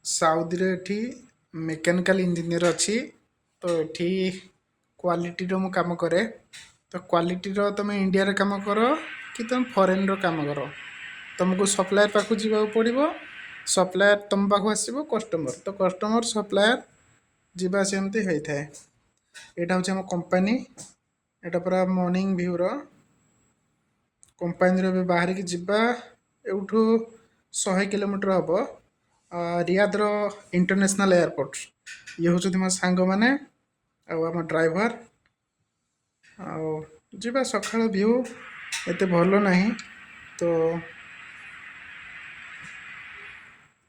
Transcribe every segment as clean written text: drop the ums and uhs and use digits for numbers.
ସାଉଦିରେ ଏଠି mechanical engineer ଅଛି। ତ ଏଠି କ୍ୱାଲିଟିର ମୁଁ କାମ କରେ। ତ କ୍ୱାଲିଟିର ତୁମେ ଇଣ୍ଡିଆରେ କାମ କର କି ତୁମେ ଫରେନ୍ର କାମ କର, ତୁମକୁ ସପ୍ଲାୟର ପାଖକୁ ଯିବାକୁ ପଡ଼ିବ। ସପ୍ଲାୟର ତୁମ ପାଖକୁ ଆସିବ, କଷ୍ଟମର ତ କଷ୍ଟମର ସପ୍ଲାୟର ଯିବା ସେମିତି ହେଇଥାଏ। ଏଇଟା ହେଉଛି ଆମ କମ୍ପାନୀ। ଏଇଟା ପୁରା ମର୍ଣ୍ଣିଂ ଭ୍ୟୁର କମ୍ପାନୀର। ଏବେ ବାହାରିକି ଯିବା। ଏଇଠୁ 100 କିଲୋମିଟର ହେବ ରିୟାଦର ଇଣ୍ଟରନ୍ୟାସନାଲ୍ ଏୟାରପୋର୍ଟ। ଇଏ ହେଉଛନ୍ତି ମୋ ସାଙ୍ଗମାନେ ଆଉ ଆମ ଡ୍ରାଇଭର। ଆଉ ଯିବା। ସକାଳ ଭ୍ୟୁ ଏତେ ଭଲ ନାହିଁ। ତ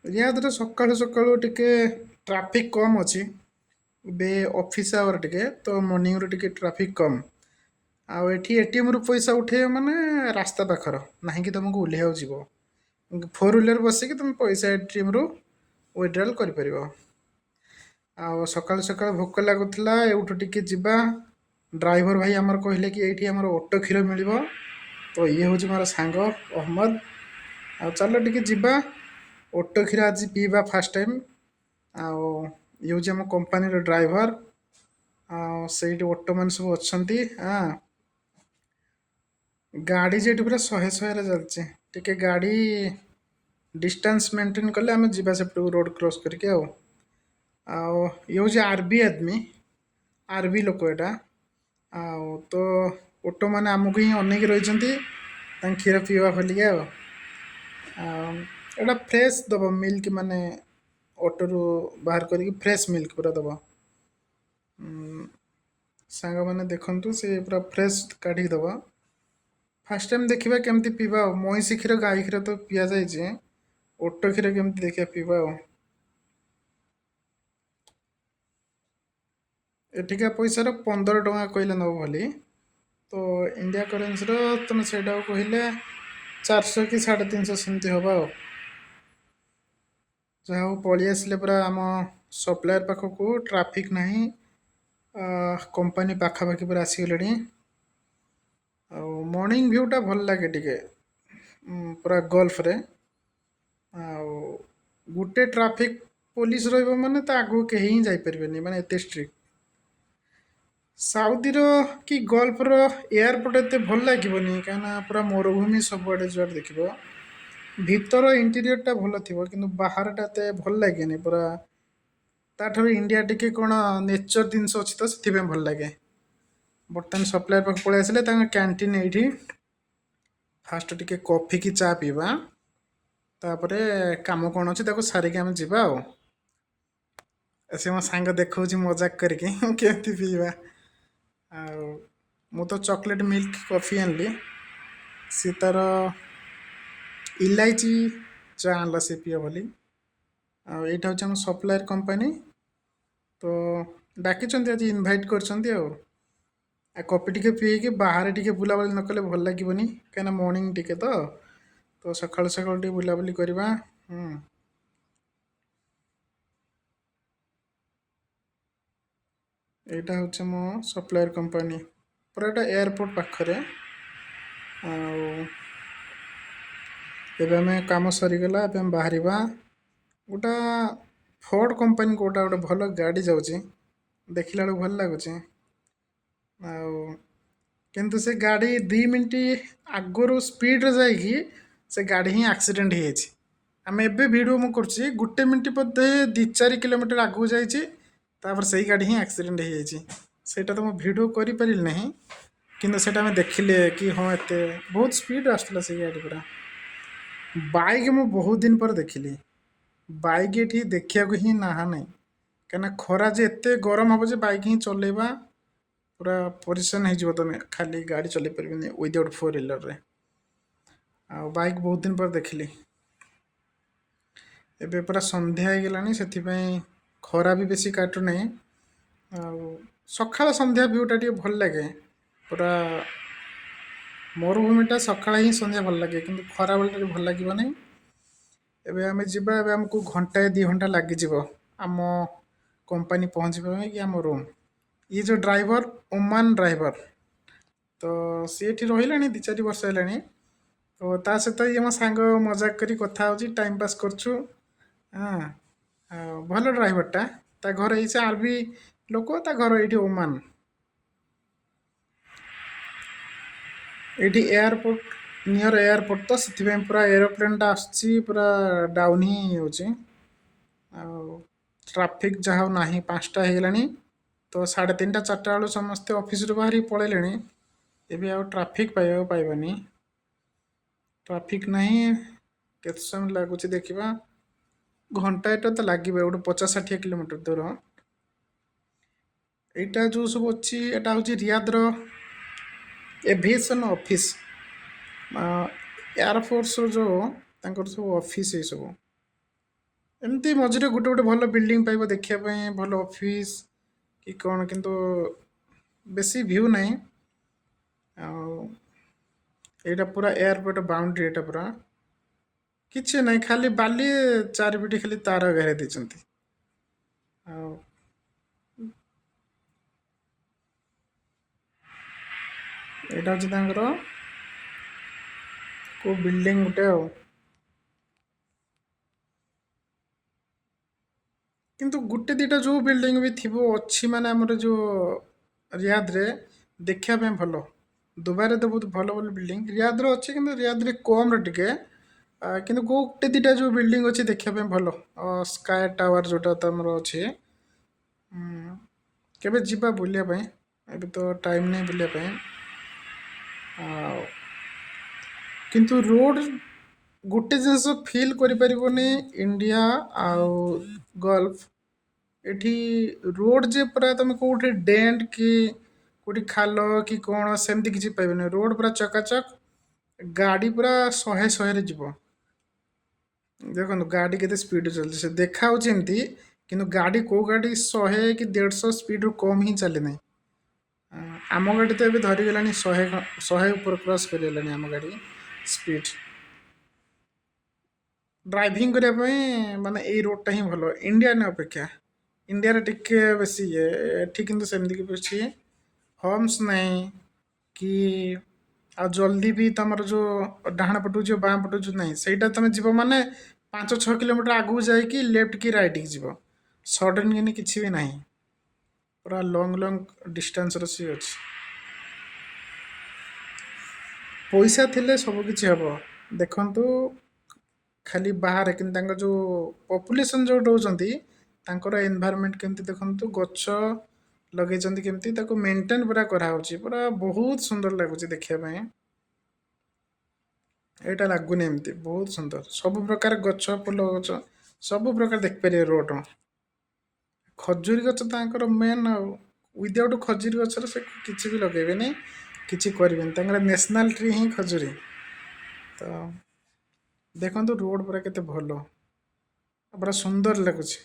ରିୟାଦରେ ସକାଳୁ ସକାଳୁ ଟିକେ ଟ୍ରାଫିକ୍ କମ୍ ଅଛି। ଏବେ ଅଫିସ୍ ଆୱାର ଟିକେ ତ ମର୍ଣ୍ଣିଂରୁ ଟିକେ ଟ୍ରାଫିକ୍ କମ୍। ଆଉ ଏଠି ଏଟିଏମ୍ରୁ ପଇସା ଉଠେଇବ ମାନେ ରାସ୍ତା ପାଖର ନାହିଁ କି ତୁମକୁ ଓହ୍ଲେଇବାକୁ ଯିବ। ଫୋର୍ ହ୍ୱିଲର୍ ବସିକି ତୁମେ ପଇସା ଏଟିଏମ୍ରୁ ୱିଡ୍ରଲ୍ କରିପାରିବ। ଆଉ ସକାଳୁ ସକାଳୁ ଭୋକ ଲାଗୁଥିଲା। ଏଇଠୁ ଟିକେ ଯିବା। ଡ୍ରାଇଭର ଭାଇ ଆମର କହିଲେ କି ଏଇଠି ଆମର ଓଟ କ୍ଷୀର ମିଳିବ। ତ ଇଏ ହେଉଛି ମୋର ସାଙ୍ଗ ଅହମ୍ମଦ। ଆଉ ଚାଲ ଟିକେ ଯିବା, ଓଟ କ୍ଷୀର ଆଜି ପିଇବା ଫାର୍ଷ୍ଟ ଟାଇମ୍। ଆଉ ଇଏ ହେଉଛି ଆମ କମ୍ପାନୀର ଡ୍ରାଇଭର। ଆଉ ସେଇଠି ଓଟମାନେ ସବୁ ଅଛନ୍ତି। ହଁ, ଗାଡ଼ି ଯେଠି ପୁରା 100 100ରେ ଚାଲିଛି। ଟିକେ ଗାଡ଼ି ଡିଷ୍ଟାନ୍ସ ମେଣ୍ଟେନ୍ କଲେ ଆମେ ଯିବା ସେପଟକୁ ରୋଡ଼ କ୍ରସ୍ କରିକି। ଆଉ ଆଉ ଇଏ ହେଉଛି ଆରବି ଆଦମି, ଆରବି ଲୋକ ଏଇଟା। ଆଉ ତ ଓଟମାନେ ଆମକୁ ହିଁ ଅନେଇକି ରହିଛନ୍ତି ତାଙ୍କ କ୍ଷୀର ପିଇବା ବୋଲିକି। ଆଉ ଆଉ ଏଇଟା ଫ୍ରେଶ୍ ଦେବ ମିଲ୍କ, ମାନେ ଅଟୋରୁ ବାହାର କରିକି ଫ୍ରେଶ୍ ମିଲ୍କ ପୁରା ଦେବ। ସାଙ୍ଗମାନେ ଦେଖନ୍ତୁ, ସେ ପୁରା ଫ୍ରେଶ୍ କାଢ଼ିକି ଦେବ। ଫାର୍ଷ୍ଟ ଟାଇମ୍ ଦେଖିବା କେମିତି ପିଇବା। ଆଉ ମଇଁଷି କ୍ଷୀର, ଗାଈ କ୍ଷୀର ତ ପିଆଯାଇଛି, ଓଟ କ୍ଷୀର କେମିତି ଦେଖିବା ପିଇବା। ଆଉ ଏଠିକା ପଇସାର 15 ଟଙ୍କା କହିଲେ ନେବ ବୋଲି। ତ ଇଣ୍ଡିଆ କରେନ୍ସିର ତୁମେ ସେଇଟାକୁ କହିଲେ 400 କି 350 ସେମିତି ହେବ। ଆଉ ଯାହା ହଉ, ପଳେଇ ଆସିଲେ ପୁରା ଆମ ସପ୍ଲାୟର ପାଖକୁ। ଟ୍ରାଫିକ୍ ନାହିଁ, କମ୍ପାନୀ ପାଖାପାଖି ପୁରା ଆସିଗଲେଣି। ଆଉ ମର୍ଣ୍ଣିଂ ଭ୍ୟୁଟା ଭଲ ଲାଗେ ଟିକେ ପୁରା ଗଲ୍ଫରେ। ଆଉ ଗୋଟେ ଟ୍ରାଫିକ୍ ପୋଲିସ ରହିବ, ମାନେ ତା ଆଗକୁ କେହି ହିଁ ଯାଇପାରିବେନି, ମାନେ ଏତେ ଷ୍ଟ୍ରିକ୍ଟ। ସାଉଦିର କି ଗଲ୍ଫର ଏୟାରପୋର୍ଟ ଏତେ ଭଲ ଲାଗିବନି, କାହିଁକିନା ପୁରା ମରୁଭୂମି ସବୁଆଡ଼େ ଯୁଆଡ଼େ ଦେଖିବ। ଭିତର ଇଣ୍ଟେରିୟରଟା ଭଲ ଥିବ, କିନ୍ତୁ ବାହାରଟା ଏତେ ଭଲ ଲାଗେନି ପୁରା। ତାଠାରୁ ଇଣ୍ଡିଆ ଟିକେ କ'ଣ ନେଚର ଜିନିଷ ଅଛି, ତ ସେଥିପାଇଁ ଭଲ ଲାଗେ। ବର୍ତ୍ତମାନ ସପ୍ଲାୟର ପାଖକୁ ପଳେଇ ଆସିଲେ। ତାଙ୍କ କ୍ୟାଣ୍ଟିନ୍ ଏଇଠି। ଫାଷ୍ଟ ଟିକେ କଫି କି ଚା ପିଇବା, ତାପରେ କାମ କ'ଣ ଅଛି ତାକୁ ସାରିକି ଆମେ ଯିବା। ଆଉ ସେ ମୋ ସାଙ୍ଗ ଦେଖାଉଛି ମଜାକ କରିକି କେମିତି ପିଇବା। ଆଉ ମୁଁ ତ ଚକୋଲେଟ୍ ମିଲ୍କ କଫି ଆଣିଲି, ସିଏ ତାର ଇଲାଇଚି ଚା ଆଣିଲା ସେ ପିଅ ବୋଲି। ଆଉ ଏଇଟା ହେଉଛି ଆମ ସପ୍ଲାୟର କମ୍ପାନୀ। ତ ଡାକିଛନ୍ତି ଆଜି, ଇନଭାଇଟ୍ କରିଛନ୍ତି। ଆଉ ଆଉ କଫି ଟିକେ ପିଇକି ବାହାରେ ଟିକେ ବୁଲାବୁଲି ନ କଲେ ଭଲ ଲାଗିବନି, କାହିଁକିନା ମର୍ଣ୍ଣିଂ ଟିକେ ତ ତ ସକାଳୁ ସକାଳୁ ଟିକେ ବୁଲାବୁଲି କରିବା। ଏଇଟା ହେଉଛି ମୋ ସପ୍ଲାୟର କମ୍ପାନୀ, ପୁରା ଏଇଟା ଏୟାରପୋର୍ଟ ପାଖରେ। ଆଉ ଏବେ ଆମେ କାମ ସରିଗଲା, ଏବେ ଆମେ ବାହାରିବା। ଗୋଟା ଫୋର୍ଡ କମ୍ପାନୀ କୋଉଟା ଗୋଟେ ଭଲ ଗାଡ଼ି ଯାଉଛି, ଦେଖିଲା ବେଳକୁ ଭଲ ଲାଗୁଛି। ଆଉ କିନ୍ତୁ ସେ ଗାଡ଼ି 2 ମିନିଟ୍ ଆଗରୁ ସ୍ପିଡ଼ରେ ଯାଇକି ସେ ଗାଡ଼ି ହିଁ ଆକ୍ସିଡେଣ୍ଟ ହେଇଯାଇଛି। ଆମେ ଏବେ ଭିଡ଼ିଓ ମୁଁ କରୁଛି, ଗୋଟେ ମିନିଟ୍ ବୋଧେ 2-4 କିଲୋମିଟର ଆଗକୁ ଯାଇଛି, ତାପରେ ସେଇ ଗାଡ଼ି ହିଁ ଆକ୍ସିଡେଣ୍ଟ ହେଇଯାଇଛି। ସେଇଟା ତ ମୁଁ ଭିଡ଼ିଓ କରିପାରିଲି ନାହିଁ, କିନ୍ତୁ ସେଇଟା ଆମେ ଦେଖିଲେ କି ହଁ, ଏତେ ବହୁତ ସ୍ପିଡ଼ରେ ଆସୁଥିଲା ସେଇ ଗାଡ଼ି ପୁରା। ବାଇକ୍ ମୁଁ ବହୁତ ଦିନ ପରେ ଦେଖିଲି। ବାଇକ୍ ଏଠି ଦେଖିବାକୁ ହିଁ ନାହା ନାହିଁ, କାହିଁକିନା ଖରା ଯେ ଏତେ ଗରମ ହେବ ଯେ ବାଇକ୍ ହିଁ ଚଲେଇବା ପୁରା ପରିଶାନ ହେଇଯିବ ତମେ, ଖାଲି ଗାଡ଼ି ଚଲେଇ ପାରିବନି ୱିଦାଉଟ୍ ଫୋର୍ ହ୍ୱିଲର୍ରେ। ଆଉ ବାଇକ୍ ବହୁତ ଦିନ ପରେ ଦେଖିଲି। ଏବେ ପୁରା ସନ୍ଧ୍ୟା ହେଇଗଲାଣି, ସେଥିପାଇଁ ଖରା ବି ବେଶୀ କାଟୁନାହିଁ। ଆଉ ସକାଳ ସନ୍ଧ୍ୟା ଭ୍ୟୁଟା ଟିକେ ଭଲ ଲାଗେ। ପୁରା ମରୁଭୂମିଟା ସକାଳେ ହିଁ ସନ୍ଧ୍ୟା ଭଲ ଲାଗେ, କିନ୍ତୁ ଖରାବେଳଟା ଟିକେ ଭଲ ଲାଗିବ ନାହିଁ। ଏବେ ଆମେ ଯିବା। ଏବେ ଆମକୁ ଘଣ୍ଟାଏ 2 ଘଣ୍ଟା ଲାଗିଯିବ ଆମ କମ୍ପାନୀ ପହଞ୍ଚିବା ପାଇଁ କି ଆମ ରୁମ୍। ଇଏ ଯେଉଁ ଡ୍ରାଇଭର, ଓମାନ ଡ୍ରାଇଭର, ତ ସିଏ ଏଠି ରହିଲାଣି 2-4 ବର୍ଷ ହେଲାଣି। ତ ତା ସହିତ ଇଏ ମୋ ସାଙ୍ଗ ମଜାକ କରି କଥା ହେଉଛି, ଟାଇମ୍ ପାସ୍ କରୁଛୁ। ହଁ। ଆଉ ଭଲ ଡ୍ରାଇଭରଟା। ତା ଘର ଏଇ ସେ ଆରବି ଲୋକ, ତା ଘର ଏଇଠି ଓମାନ। ଏଇଠି ଏୟାରପୋର୍ଟ, ନିୟର ଏୟାରପୋର୍ଟ ତ ସେଥିପାଇଁ ପୁରା ଏରୋପ୍ଲେନଟା ଆସୁଛି, ପୁରା ଡାଉନ୍ ହିଁ ହେଇଯାଉଛି। ଆଉ ଟ୍ରାଫିକ୍ ଯାହା ହଉ ନାହିଁ। 5ଟା ହେଇଗଲାଣି ତ 3:30 4ଟା ବେଳୁ ସମସ୍ତେ ଅଫିସରୁ ବାହାରି ପଳେଇଲେଣି। ଏବେ ଆଉ ଟ୍ରାଫିକ୍ ପାଇବାକୁ ପାଇବନି, ଟ୍ରାଫିକ୍ ନାହିଁ। କେତେ ସମୟ ଲାଗୁଛି ଦେଖିବା। ଘଣ୍ଟାଏଟା ତ ଲାଗିବ, ଗୋଟେ 50-60 କିଲୋମିଟର ଦୂର। ଏଇଟା ଯେଉଁ ସବୁ ଅଛି, ଏଇଟା ହେଉଛି ରିୟାଦର ଏଭିଏସନ୍ ଅଫିସ୍, ଏୟାରଫୋର୍ସର ଯେଉଁ ତାଙ୍କର ସବୁ ଅଫିସ୍ ଏଇସବୁ। ଏମିତି ମଝିରେ ଗୋଟେ ଗୋଟେ ଭଲ ବିଲ୍ଡିଂ ପାଇବ ଦେଖିବା ପାଇଁ, ଭଲ ଅଫିସ୍ କି କ'ଣ, କିନ୍ତୁ ବେଶୀ ଭ୍ୟୁ ନାହିଁ। ଆଉ ଏଇଟା ପୁରା ଏୟାରପୋର୍ଟ ବାଉଣ୍ଡ୍ରି। ଏଇଟା ପୁରା କିଛି ନାହିଁ, ଖାଲି ବାଲି, ଚାରିପଟେ ଖାଲି ତାର ଘେରାଇ ଦେଇଛନ୍ତି। ଆଉ ଏଇଟା ହେଉଛି ତାଙ୍କର କୋଉ ବିଲ୍ଡିଂ ଗୋଟେ। ଆଉ କିନ୍ତୁ ଗୋଟେ ଦୁଇଟା ଯେଉଁ ବିଲ୍ଡିଂ ବି ଥିବ ଅଛି, ମାନେ ଆମର ଯେଉଁ ରିୟାଦରେ ଦେଖିବା ପାଇଁ ଭଲ। ଦୁବାଇରେ ତ ବହୁତ ଭଲ ଭଲ ବିଲ୍ଡିଂ ରିୟାଦରେ ଅଛି, କିନ୍ତୁ ରିୟାଦରେ କମ୍ରେ ଟିକେ। କିନ୍ତୁ ଗୋଟେ ଦୁଇଟା ଯେଉଁ ବିଲ୍ଡିଂ ଅଛି ଦେଖିବା ପାଇଁ ଭଲ, ସ୍କାଏ ଟାୱାର ଯେଉଁଟା ତମର ଅଛି। କେବେ ଯିବା ବୁଲିବା ପାଇଁ, ଏବେ ତ ଟାଇମ୍ ନାହିଁ ବୁଲିବା ପାଇଁ। ଆଉ କିନ୍ତୁ ରୋଡ଼ ଗୋଟେ ଜିନିଷ ଫିଲ୍ କରିପାରିବନି, ଇଣ୍ଡିଆ ଆଉ ଗଲ୍ଫ, ଏଠି ରୋଡ଼ ଯେ ପୁରା ତମେ କେଉଁଠି ଡେଣ୍ଟ କି କେଉଁଠି ଖାଲ କି କ'ଣ ସେମିତି କିଛି ପାଇବନି। ରୋଡ଼ ପୁରା ଚକାଚକ, ଗାଡ଼ି ପୁରା 100 100ରେ ଯିବ। ଦେଖନ୍ତୁ ଗାଡ଼ି କେତେ ସ୍ପିଡ଼ ଚାଲିଛି, ସେ ଦେଖା ହେଉଛି ଏମିତି, କିନ୍ତୁ ଗାଡ଼ି କେଉଁ ଗାଡ଼ି 100 କି 150 ସ୍ପିଡ଼ରୁ କମ୍ ହିଁ ଚାଲେ ନାହିଁ। ଆମ ଗାଡ଼ି ତ ଏବେ ଧରିଗଲାଣି 100, 100 ଉପରେ କ୍ରସ୍ କରିଗଲାଣି ଆମ ଗାଡ଼ି ସ୍ପିଡ଼। ଡ୍ରାଇଭିଂ କରିବା ପାଇଁ ମାନେ ଏଇ ରୋଡ଼ଟା ହିଁ ଭଲ ଇଣ୍ଡିଆନ ଅପେକ୍ଷା। ଇଣ୍ଡିଆରେ ଟିକେ ବେଶୀ ଇଏ, ଏଠି କିନ୍ତୁ ସେମିତି କିଛି ହମ୍ପସ୍ ନାହିଁ କି ଆଉ ଜଲ୍ଦି ବି ତମର ଯେଉଁ ଡାହାଣ ପଟକୁ ଯିବ ବାଁ ପଟକୁ ଯିବ ନାହିଁ। ସେଇଟା ତମେ ଯିବ ମାନେ 5-6 କିଲୋମିଟର ଆଗକୁ ଯାଇକି ଲେଫ୍ଟ କି ରାଇଟ୍ କି ଯିବ, ସଡନ୍ କିନି କିଛି ବି ନାହିଁ। ପୁରା ଲଙ୍ଗ ଲଙ୍ଗ ଡିଷ୍ଟାନ୍ସର ସିଏ ଅଛି। ପଇସା ଥିଲେ ସବୁ କିଛି ହେବ। ଦେଖନ୍ତୁ ଖାଲି ବାହାରେ କିନ୍ତୁ ତାଙ୍କ ଯେଉଁ ପପୁଲେସନ୍ ଯେଉଁ ରହୁଛନ୍ତି, ତାଙ୍କର ଏନଭାରମେଣ୍ଟ କେମିତି ଦେଖନ୍ତୁ, ଗଛ ଲଗେଇଛନ୍ତି କେମିତି, ତାକୁ ମେଣ୍ଟେନ୍ ପୁରା କରାହେଉଛି, ପୁରା ବହୁତ ସୁନ୍ଦର ଲାଗୁଛି ଦେଖିବା ପାଇଁ। ଏଇଟା ଲାଗୁନି ଏମିତି, ବହୁତ ସୁନ୍ଦର। ସବୁ ପ୍ରକାର ଗଛ, ଫୁଲ ଗଛ ସବୁ ପ୍ରକାର ଦେଖିପାରିବେ ରୋଡ଼। ଖଜୁରୀ ଗଛ ତାଙ୍କର ମେନ୍, ଆଉ ୱିଦାଉଟ୍ ଖଜୁରୀ ଗଛରେ ସେ କିଛି ବି ଲଗେଇବେନି, କିଛି କରିବେନି। ତାଙ୍କର ନ୍ୟାସନାଲ୍ ଟ୍ରି ହିଁ ଖଜୁରୀ। ତ ଦେଖନ୍ତୁ ରୋଡ଼ ପୁରା କେତେ ଭଲ, ପୁରା ସୁନ୍ଦର ଲାଗୁଛି।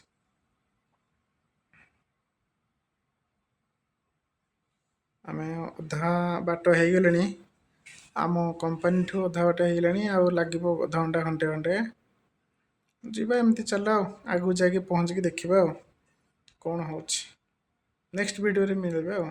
ଆମେ ଅଧା ବାଟ ହେଇଗଲେଣି, ଆମ କମ୍ପାନୀଠୁ ଅଧା ବାଟ ହେଇଗଲାଣି, ଆଉ ଲାଗିବ ଅଧଘଣ୍ଟା ଘଣ୍ଟେ ଘଣ୍ଟେ ଯିବା। ଏମିତି ଚାଲ, ଆଉ ଆଗକୁ ଯାଇକି ପହଞ୍ଚିକି ଦେଖିବା ଆଉ କ'ଣ ହେଉଛି। ନେକ୍ସଟ ଭିଡ଼ିଓରେ ମିଳିବେ ଆଉ।